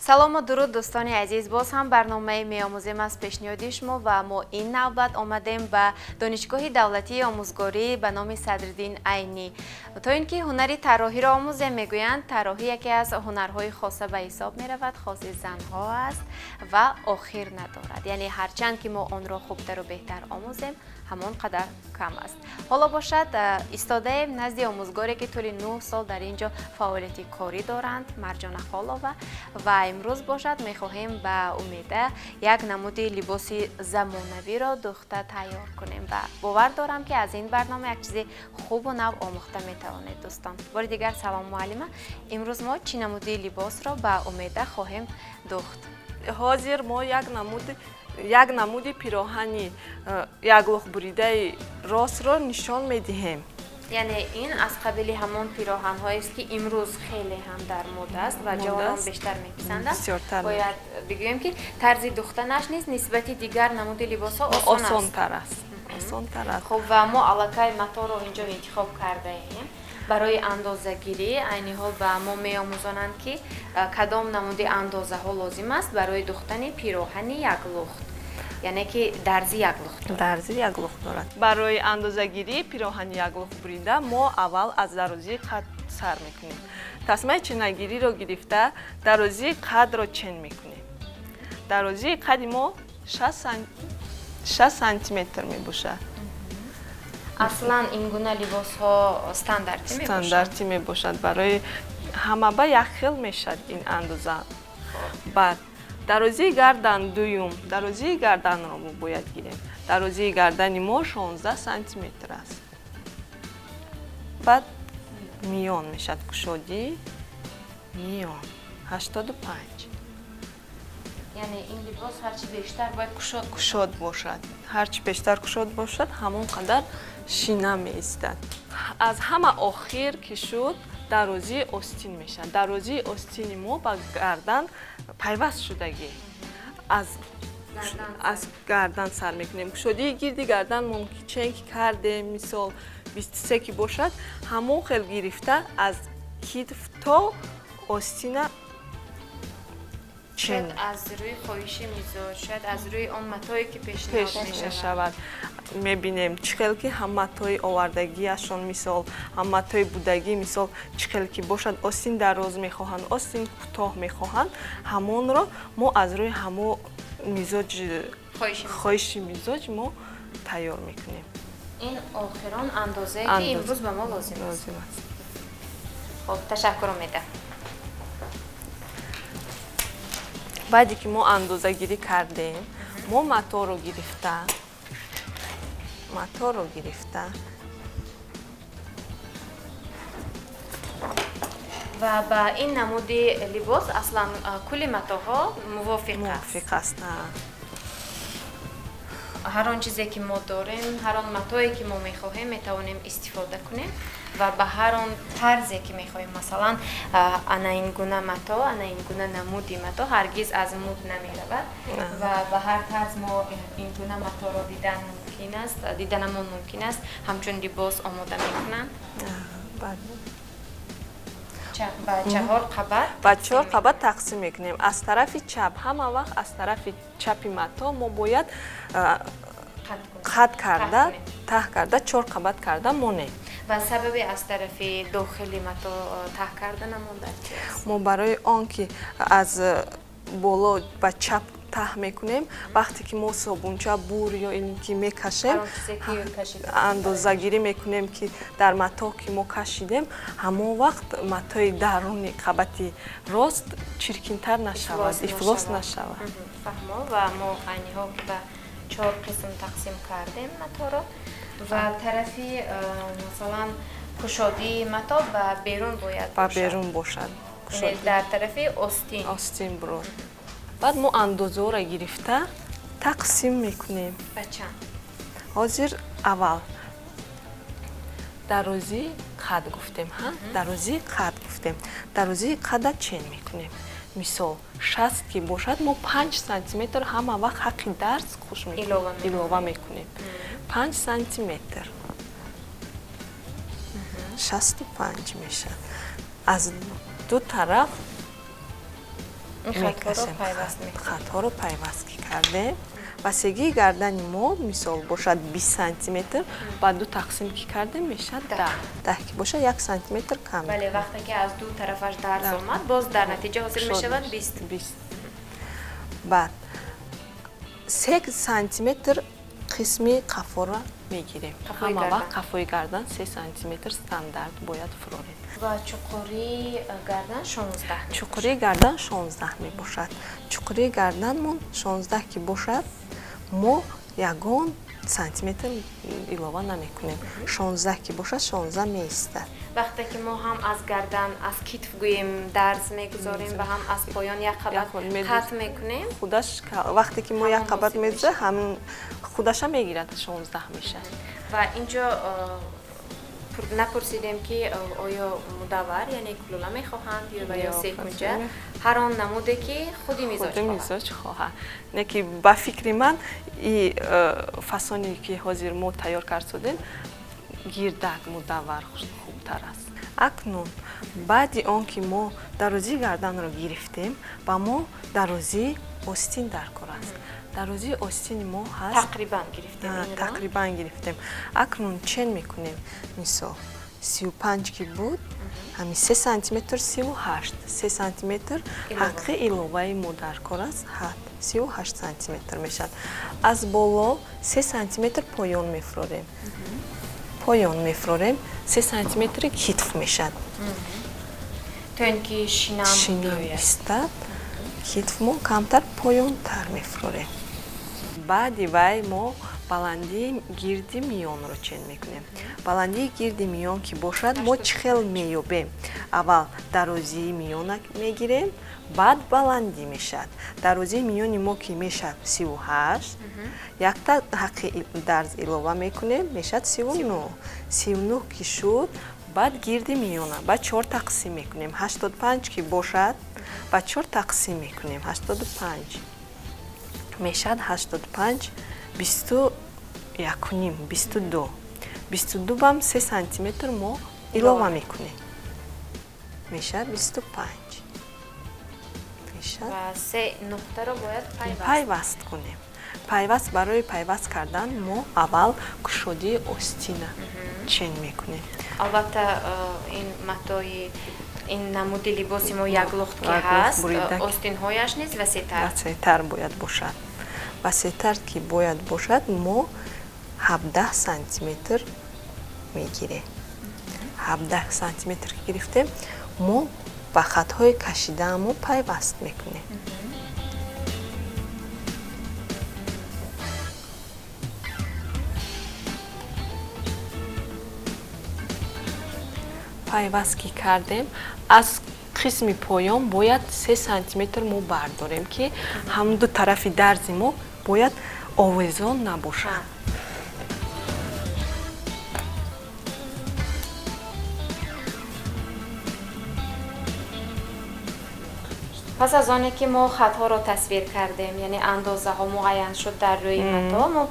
Салому дуруд, дӯстони азиз. Боз ҳам барномаи «Меомӯзем» аз пешниҳоди шумо ва мо ин навбат омадем ба Донишгоҳи давлатии омӯзгорӣ ба номи Садриддин Айнӣ, то ин ки ҳунари тарроҳиро омӯзем. Мегӯянд, тарроҳӣ яке аз ҳунарҳои хоса ба ҳисоб меравад, хоси занҳо аст ва охир надорад, яъне ҳарчанд ки мо онро хубтару беҳтар омӯзем, ҳамон қадар кам аст. Ҳоло бошад, истодаем назди омӯзгоре, ки тӯли 9 сол дар ин ҷо фаъолияти корӣ доранд, Марҷона Холова. Ва имрӯз бошад, мехоҳем ба Умеда як намуди либоси замонавиро духта тайёр кунем ва бовар дорам, ки аз ин барнома як чизи хубу нав омӯхта метавонед. Дӯстон, бори дигар салом, муаллима. Имрӯз мо чӣ намуди либосро ба Умеда хоҳем духт? Ҳозир мо як намуди пироҳани яклухт буридаи ростро нишон медиҳем. Яъне ин аз қабили ҳамон пироҳанҳоест, ки имрӯз хеле ҳам дар мод аст ва ҷавонон бештар меписанданд. Бояд бигӯем, ки тарзи духтанаш низ нисбати дигар намуди либосҳо осон. Осонтар аст, осонтар аст. Хуб, ва мо аллакай маторо инҷо интихоб кардаем барои андозагирӣ. Айни ҳол ба мо меомӯзонанд, ки кадом намуди андозаҳо лозим аст барои духтани пироҳани яклухт, яъне ки дарзи яклухт. Дарзи яклухт дорад. Барои андозагирии пироҳани яклухт бурида мо аввал аз дарозии қад сар мекунем. Тасмаи ченагириро гирифта, дарозии қадро чен мекунем. Дарозии қади мо 60 сантиметр мебошад. Аслан ин гуна либосҳо стандартӣ? Стандартӣ мебошад, барои ҳама ба як хел мешавад ин андоза. Баъд дарозии гардан, дуюм дарозии гарданро мо бояд гирем. Дарозии гардани мо 16 сантиметр аст. Баъд миён мешавад, кушодии миён 85. Яъне ин либос ҳарчи бештар бояд кушод. Кушод бошад. Ҳарчи бештар кушод бошад, ҳамон қадар шина меистад. Аз ҳама охир ки шуд, дарозии остин мешавад. Дарозии остини мо ба гардан пайваст шудагӣ, аз гардан сар мекунем. Кушодии гирди гардан чен ки кардем, мисол, 23 ки бошад, ҳамон хел гирифта, аз китф то остина. Шояд аз рӯи хоҳиши мизоҷ, шояд аз рӯи он матое, ки пешниҳод мешавад. Мебинем, чӣ хел ки ҳам матои овардагиашон, мисол, ҳам матои будагӣ, мисол, чӣ хел ки бошад, остин дароз мехоҳанд, остин кӯтоҳ мехоҳанд, ҳамонро мо аз рӯи ҳамо мизоҷ, хоҳиши мизоҷ мо тайёр мекунем. Ин охирон андозае, ки имрӯз ба мо лозим аст. Хоб, ташаккур, Умеда. Баъде ки мо андозагирӣ кардем, мо маторо гирифта Ва ба ин намуди либос аслан кулли матоҳо мувофиқ аст. Мувофиқ аст. Ҳар он чизе, ки мо дорем, ҳар он матое, ки мо мехоҳем, метавонем истифода кунем ва ба ҳар он тарзе, ки мехоҳем. Масалан, ана ин гуна мато, ана ин гуна намуди мато ҳаргиз аз муд намеравад ва ба ҳар тарз мо ин гуна маторо дидан мумкин аст, диданамон мумкин аст, ҳамчун либос омода мекунанд. Ба чаҳор қабат. Ба чор қабат тақсим мекунем. Аз тарафи чап, ҳама вақт аз тарафи чапи мато мо бояд қат карда, таҳ карда, чор қабат карда монем. Ва сабаби аз тарафи дохили мато таҳ карданамон дар чи аст? Мо барои он ки аз боло ба чап таҳ мекунем, вақте ки мо собунча, бур ё ин ки мекашем, андозагирӣ мекунем, ки дар мато ки мо кашидем, ҳамон вақт матои даруни қабати рост чиркинтар нашавад, ифлос нашавад. Фаҳмо. Ва мо айни ҳол ки ба чор қисм тақсим кардем маторо ва тарафи, масалан, кушодии мато ба берун бояд. Ба берун бошад. Дар тарафи остин. Остин буро. Баъд мо андозаҳоро гирифта тақсим мекунем. Ба чанд? Ҳозир аввал дарозии қад гуфтем, ҳа, дарозии қад гуфтем. Дарозии қада чен мекунем. Мисол, 60 ки бошад, мо 5 сантиметр ҳама вақт ҳаққи дарз хуш илова мекунем. 5 сантиметр, 65 мешавад. Аз ду тараф. мекашем, хатҳоро пайваст ки кардем. Васегии гардани мо мисол бошад 20 сантиметр, ба ду тақсим ки кардем мешавад 10. 10 ки бошад 1 сантиметр кам. Бале, вақте ки аз ду тарафаш дарз омад, боз дар натиҷа ҳосил мешавад 20. 20. Баъд 3 сантиметр қисми қафоро мегирем. Ҳама вақт қафои гардан 3 сантиметр стандарт бояд фурорем. Ва чуқурии гардан 16. Чуқурии гардан 16 мебошад. Чуқурии гарданмон 16 ки бошад, мо ягон сантиметр илова намекунем. 16 ки бошад, 16 меистад. Вақте ки мо ҳам аз гардан, аз китф гӯем, дарз мегузорем ва ҳам аз поён як қабат хат мекунем. Худаш вақте ки мо як қабат мезанем, ҳамин худаша мегирад, 16 мешавад. Ва инҷо напурсидем ки оё мудаввар, яъне кулула мехоҳанд ё секунҷа, ҳар он намуде ки худи мизоҷ хоҳад. Не ки ба фикри ман и фасоне ки ҳозир мо тайёр кард содем, гирдак мудаввар хубтар аст. Акнун баъди он ки мо дарозии гарданро гирифтем, ба мо дарозии остин дар кор аст. Дарозии остини мо ҳаст. Тақрибан гирифтем. Тақрибан гирифтем. Акнун чен мекунем. Мисол 35 ки буд, ҳамин 3 сантиметр 38. 3 сантиметр ҳаққи иловаи мо дар кор аст. 38 сантиметр мешавад. Аз боло 3 сантиметр поён мефурорем. Поён мефурорем, 3 сантиметри китф мешавад. То ин ки шинам истад, китф мо камтар поёнтар мефурорем. Баъди вай мо баландии гирди миёнро чен мекунем. Баландии гирди миён ки бошад, мо чӣ хел меёбем? Аввал дарозии миёна мегирем, баъд баландӣ мешавад. Дарозии миёни мо ки мешавад 38, якта ҳаққи дарз илова мекунем, мешавад 39. 39 ки шуд, баъд гирди миёна ба 4 тақсим мекунем. 85 ки бошад, ба 4 тақсим мекунем. 85 мешавад 85, 21,5, 22. 22 бам 3 сантиметр мо илова мекунем. Мешавад 25. Мешавад. Ва се нуқтаро бояд пайваст кунем. Пайваст, барои пайваст кардан мо аввал кушодии остина чен мекунем. Албатта ин матои, ин намуди либоси мо як лухт ки ҳаст, остинҳояш низ васеътар. Васеътар бояд бошад. Васеътар ки бояд бошад, мо 17 сантиметр мегирем. 17 сантиметр ки гирифтем, мо ба хатҳои кашидаамон пайваст мекунем. Пайваст ки кардем, аз қисми поён бояд 3 сантиметр мо бардорем, ки ҳам ду тарафи дарзи мо бояд овезон набошад. Пас аз оне ки мо хатҳоро тасвир кардем, яъне андозаҳо муайян шуд дар рӯи матоъ, мо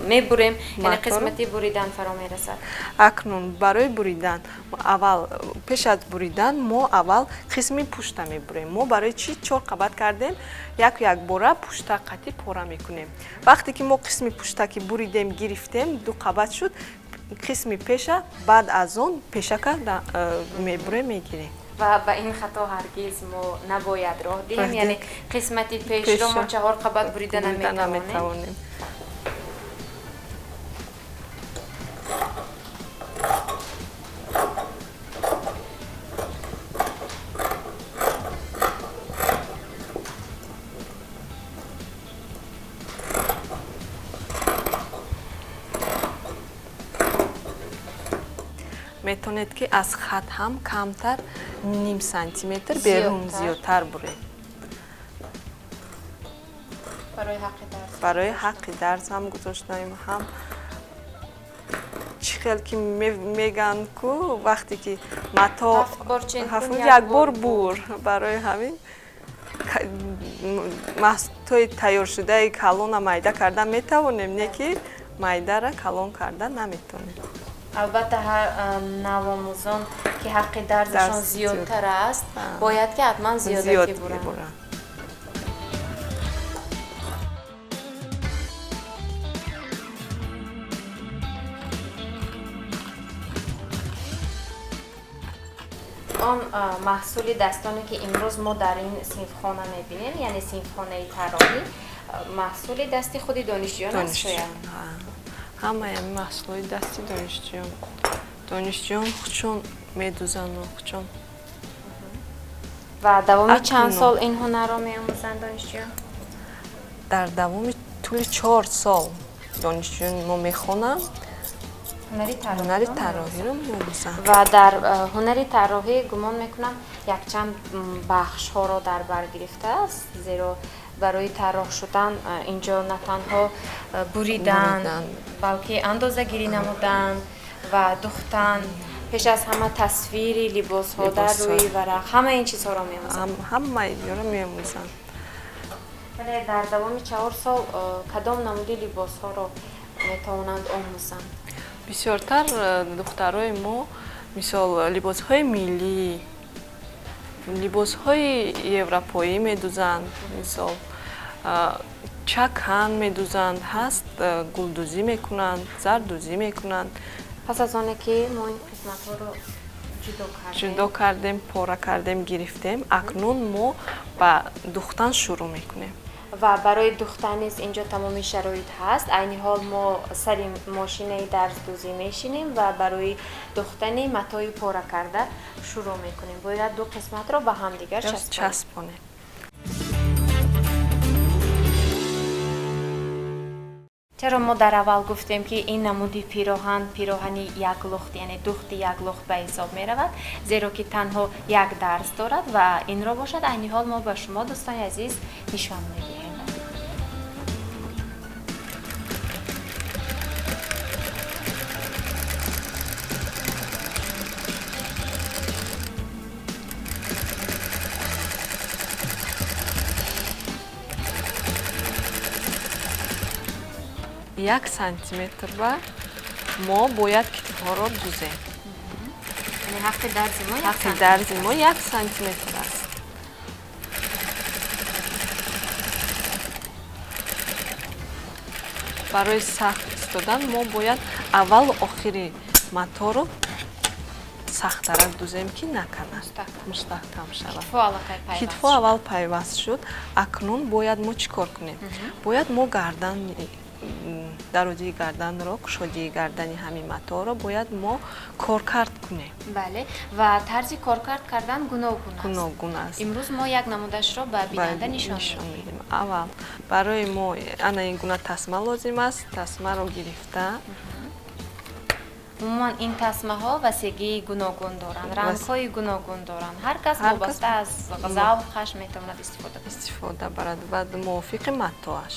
мебурем, яъне қисмати буридан фаро мерасад. Акнун барои буридан аввал, пеш аз буридан мо аввал қисми пушта мебурем. Мо барои чӣ 4 қабат кардем? Як якбора пушта қатӣ пора мекунем. Вақте ки мо қисми пушта ки буридем, гирифтем, 2 қабат шуд, қисми пеша баъд аз он пешака мебурем, мегирем. Ва ба ин хато ҳаргиз мо набояд роҳ диҳем, яъне қисмати пешро мо 4 қабат бурида наметавонем. Метавонед ки аз хат ҳам камтар ним сантиметр берун зиёдтар буред. Барои ҳаққи дарз. Барои ҳаққи дарз ҳам гузоштаем, ҳам чӣ хел ки мегӯянд ку вақте ки мато як бор бур, барои ҳамин матои тайёршудаи калона майда карда метавонем, не ки майдара калон карда наметавонем. Албатта ҳар навомӯзон ки ҳаққи дарзашон зиёдтар аст, бояд ки ҳатман зиёдатӣ буранд. Он маҳсули дастоне, ки имрӯз мо дар ин синфхона мебинем, яъне синфхонаи тарроҳӣ, маҳсули дасти худи донишҷӯён аст шояд? Ҳамаи ҳамин маҳсулои дасти донишҷӯён. Донишҷӯён худшон медӯзанду худшон. Ва давоми чанд сол ин ҳунарро меомӯзанд донишҷӯён? Дар давоми тӯли 4 сол донишҷӯёни мо мехонанд, ҳунари тарроҳиро меомӯзанд. Ва дар ҳунари тарроҳӣ, гумон мекунам, якчанд бахшҳоро дар бар гирифтааст, зеро барои тарроҳ шудан инҷо на танҳо буридан, балки андозагирӣ намудан ва духтан, пеш аз ҳама тасвири либосҳо дар рӯи варақ, ҳама ин чизҳоро меомӯзанд. Ҳамаи инро меомӯзанд. Вале дар давоми 4 сол кадом намуди либосҳоро метавонанд омӯзанд? Бисёртар духтарои мо, мисол, либосҳои миллӣ, либосҳои европоӣ медӯзанд, мисол, чакан медӯзанд, ҳаст, гулдӯзӣ мекунанд, зардӯзӣ мекунанд. Пас аз оне ки мо ин қисматҳоро ҷудо кардем, ҷудо кардем, пора кардем, гирифтем, акнун мо ба духтан шурӯъ мекунем. Ва барои духтан низ инҷо тамоми шароит ҳаст. Айни ҳол мо сари мошинаи дарздӯзӣ мешинем ва барои духтани матои пора карда шурӯъ мекунем. Бояд ду қисматро ба ҳамдигар часпонем. Чаро мо дар аввал гуфтем, ки ин намуди пироҳан пироҳани яклухт, яъне духти яклухт ба ҳисоб меравад? Зеро ки танҳо як дарз дорад ва инро бошад айни ҳол мо ба шумо, дӯстони азиз, нишон медиҳем. 1 сантиметр ба мо бояд китфҳоро дузем. Ҳаққи дарзи мо? Ҳаққи дарзи мо 1 сантиметр аст. Барои сахт истодан мо бояд аввалу охири маторо сахттарак дузем, ки наканад, мустаҳкам шавад. Китфҳо аввал пайваст шуд. Акнун бояд мо чӣ кор кунем? Бояд мо гардан, дарозии гарданро, кушодии гардани ҳамин маторо бояд мо коркард кунем. Бале, ва тарзи коркард кардан гуногун аст. Гуногун аст. Имрӯз мо як намудашро ба бинанда нишон медиҳем. Аввал барои мо ана ин гуна тасма лозим аст. Тасмаро гирифта, Умуман, ин тасмаҳо васегии гуногун доранд, рангҳои гуногун доранд. Ҳар кас вобаста аз завқаш метавонад истифода истифода барад ва мувофиқи матоаш.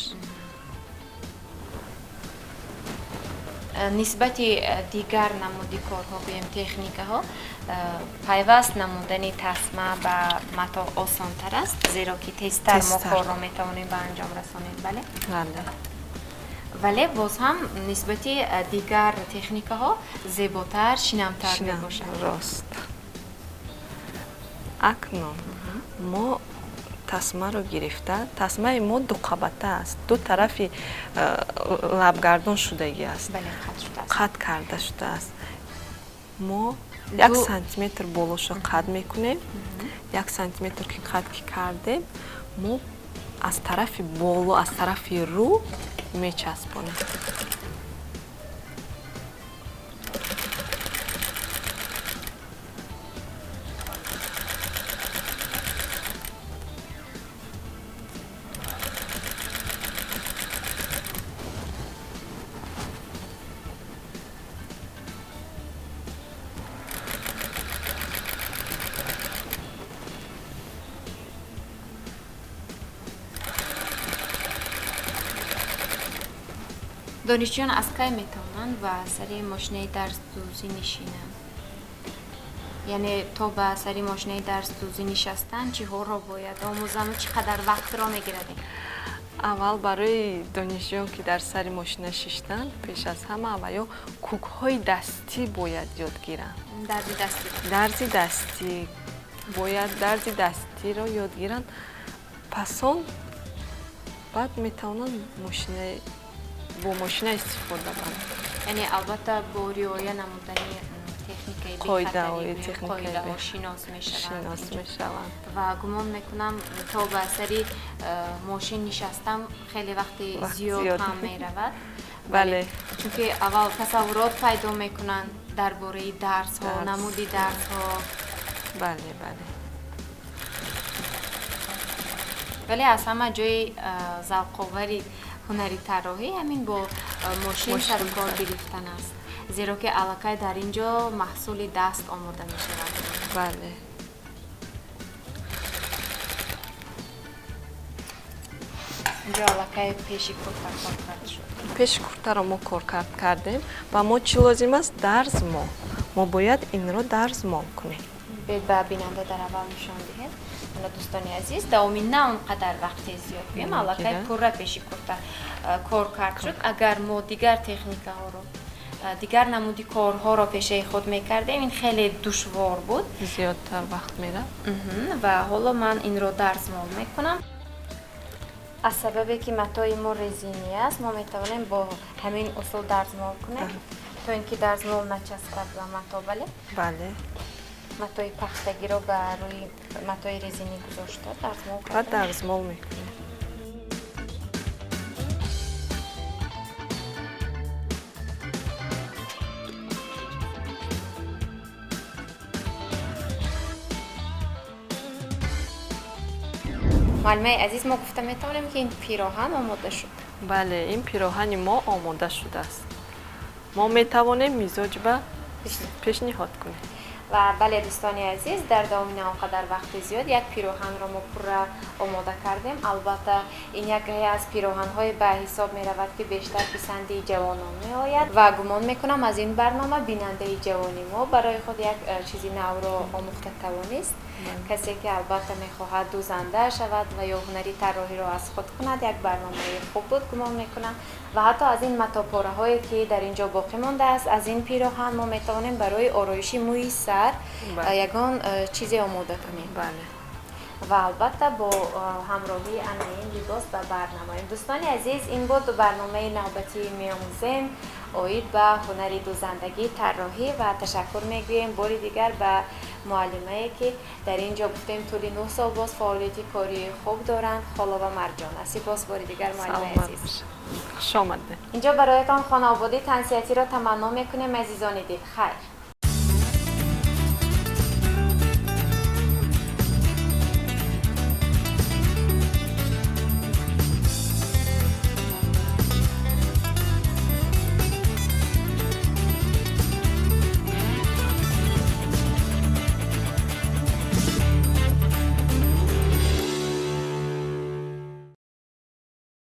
Нисбати дигар намуди корҳо, гӯем, техникаҳо, пайваст намудани тасма ба мато осонтар аст, зеро ки тезтар мо корро метавонем ба анҷом расонем, бале? Бале. Вале боз ҳам нисбати дигар техникаҳо зеботар, шинамтар мебошад. Рост. Акнун мо тасмаро гирифта, тасмаи мо дуқабата аст, ду тарафи лабгардон шудагӣ аст, қат карда шудааст. Мо 1 сантиметр болошо қат мекунем. 1 сантиметр ки қат ки кардем, мо аз тарафи боло, аз тарафи рӯ мечаспонем. Донишҷӯён аз кай метавонанд ба сари мошинаи дарздӯзӣ нишинанд? Яъне то ба сари мошинаи дарздӯзӣ нишастан чиҳоро бояд омӯзанду чӣ қадар вақтро мегирад? Аввал барои донишҷӯён, ки дар сари мошина шиштанд, пеш аз ҳама аввал кӯкҳои дастӣ бояд ёд гиранд. Дарзи дастӣ. Дарзи дастӣ, бояд дарзи дастиро ёд гиранд. Пас он баъд метавонанд мошинаи бо мошина истифода баранд. Яъне, албатта, бо риоя намудани Техникаи қоидаҳои бехатарӣ, техникаи қоидаҳо шинос мешаванд. Шинос мешаванд. Ва гумон мекунам, то ба сари мошин нишастам хеле вақти вақт зиёд зиёд. Ҳам меравад. Бале. Чунки аввал тасаввурот пайдо мекунанд дар бораи дарсҳо, дарс. Намуди дарсҳо. Бале, бале. Вале аз ҳама ҷои завқовари ҳунари тарроҳӣ ҳамин бо мошин мошин сару кор сар. Гирифтан аст, зеро ки аллакай дар ин ҷо маҳсули даст омода мешавад. Бале. Инҷо аллакай пеши курта кор кард шуд. Пеши куртаро мо кор кардем ва мо чӣ лозим аст? Дарзмол. Мо бояд инро дарзмол кунем. Биёед, ба бинанда дар аввал нишон диҳем. Ана, дӯстони азиз, давоми на он қадар вақти зиёд гӯем, аллакай Мегирад. Пурра пеши курта кор кард шуд. Агар мо дигар техникаҳоро, дигар намуди корҳоро пешаи худ мекардем, ин хеле душвор буд. Зиёдтар вақт меравад. Ва ҳоло ман инро дарзмол мекунам. Аз сабабе ки матои мо резинӣ аст, мо метавонем бо ҳамин усул дарзмол кунем, то ин ки дарзмол начаспад ба мато, бале? Бале. Матои пахтагиро ба рӯи матои резинӣ гузошта дарзмол ва кардем. Дарзмол мекунем. Муаллимаи азиз, мо гуфта метавонем, ки ин пироҳан омода шуд? Бале, ин пироҳани мо омода шудааст. Мо метавонем мизоҷ ба пешниҳод кунем. Ва бале, дӯстони азиз, дар давоми на он қадар вақти зиёд як пироҳанро мо пурра омода кардем. Албатта, ин яке аз пироҳанҳое ба ҳисоб меравад, ки бештар писанди ҷавонон меояд, ва гумон мекунам, аз ин барнома бинандаи ҷавони мо барои худ як чизи навро омӯхта тавонист. Касе ки албатта мехоҳад дӯзанда шавад ва ё ҳунари тарроҳиро аз худ кунад, як барномаи хуб буд, гумон мекунам. Ва ҳатто аз ин матопораҳое, ки дар ин ҷо боқӣ мондааст аз ин пироҳан, мо метавонем барои ороиши мӯи сар ягон чизе омода кунем. Бале. Ва албатта бо ҳамроҳии ана ин либос ба бар намоем. Дӯстони азиз, ин буд барномаи навбатии «Меомӯзем» оид ба ҳунари дӯзандагӣ, тарроҳӣ, ва ташаккур мегӯем бори дигар ба муаллимае, ки дар ин ҷо гуфтем, тӯли 9 сол боз фаъолияти кории хуб доранд, Холова Марҷона. Сипос бори дигар, муаллимаи Саломат азиз. Бошед, хуш омадед. Инҷо бароятон хонаободӣ, тансиҳатиро таманно мекунем, азизони дил. Хайр.